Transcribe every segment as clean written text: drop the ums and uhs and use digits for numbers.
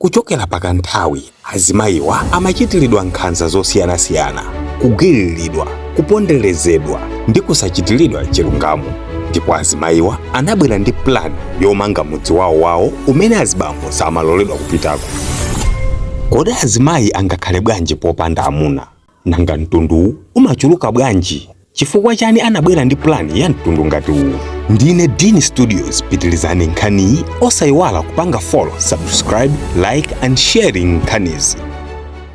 Kuchokera pakanthawi, azimayiwa amachitiridwa nkhanza zosiyanasiyana, kugwiriridwa, kuponderezedwa ndi kusachitiridwa chilungamo. Ndipo azimayiwa anabwera ndi plan yomanga mudzi wawo wawo umene azibambo samaloledwa kupitako. Kodi azimayi angakhale bwanji popanda amuna? Nanga mtunduwu umachuluka bwanji? Chifukwa chani anabwera ndi plan ya mtundu ngati uwu? Ndine Dean Studios, pitirizani nkhaniyi, osayiwala kupanga follow, subscribe, like and sharing nkhanizi.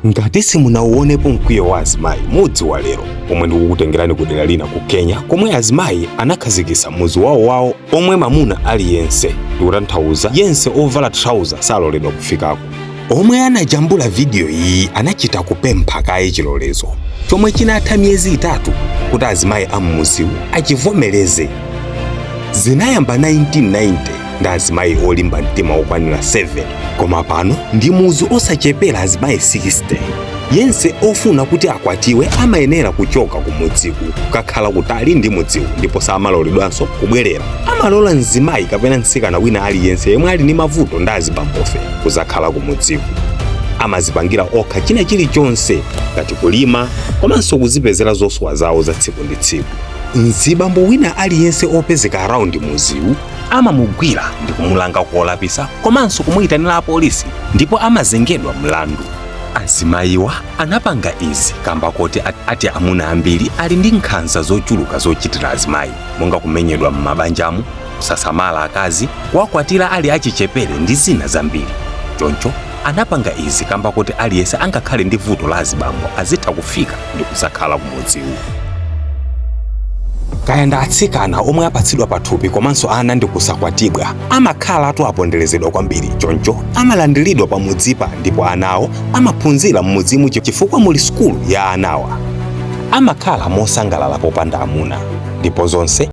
Ngati simunauonepo mkwiyo wa azimayi, mudziwa lero pomwe ndikukutengerani ku dera lina ku Kenya komwe azimayi anakhazikitsa mudzi wawo wawo omwe mamuna aliyense, ndikutanthauza yense ovala trouser, saloledwa kufikako. Omwe anajambula vidiyo iyi anachita kupempha kaye chilolezo chomwe chinatha miyezi 3 kuti azimayi a mmudziwu achivomereze. Zinayamba 1990 ndi azimayi olimba mtima okwanira 7, koma pano ndi mudzi osachepera azimayi 60. Yense ofuna kuti akwatiwe amayenera kuchoka ku mudziku kukakhala kutali ndi mudziwu ndipo samaloledwanso kubwerera. Amalola mzimayi kapena mtsikana wina aliyense yemwe ali ndi mavuto ndi azibambofe kuzakhala ku mudziku. Amazipangira okha china chilichonse ngati kulima komanso kuzipezera zosowa zawo za tsiku ndi tsiku. Mzibambo wina aliyense opezeka around mudziwu amamugwira ndi kumulanga kolapisa komanso kumuyitanira apolisi ndipo amazengedwa mlandu. Azimayiwa anapanga izi kamba koti ati amuna ambiri ali ndi nkhanza zochuluka zochitira azimayi, monga kumenyedwa m'mabanjamu, kusasamala akazi, kuwakwatira ali achichepere ndi zina zambiri. Choncho anapanga izi kamba koti aliyense angakhale ndi vuto la azibambo azitha kufika ndi kuzakhala kumudziwu. Kaya ndi atsikana omwe apatsidwa pathupi komanso ana ndi kusakwatibwa, amakhala atu aponderezedwa kwambiri, choncho amalandiridwa pamudzipa ndipo anawo amaphunzira m'mudzimu chifukwa muli sukulu ya anawa. Amakhala mosangalala popanda amuna ndipo zonse.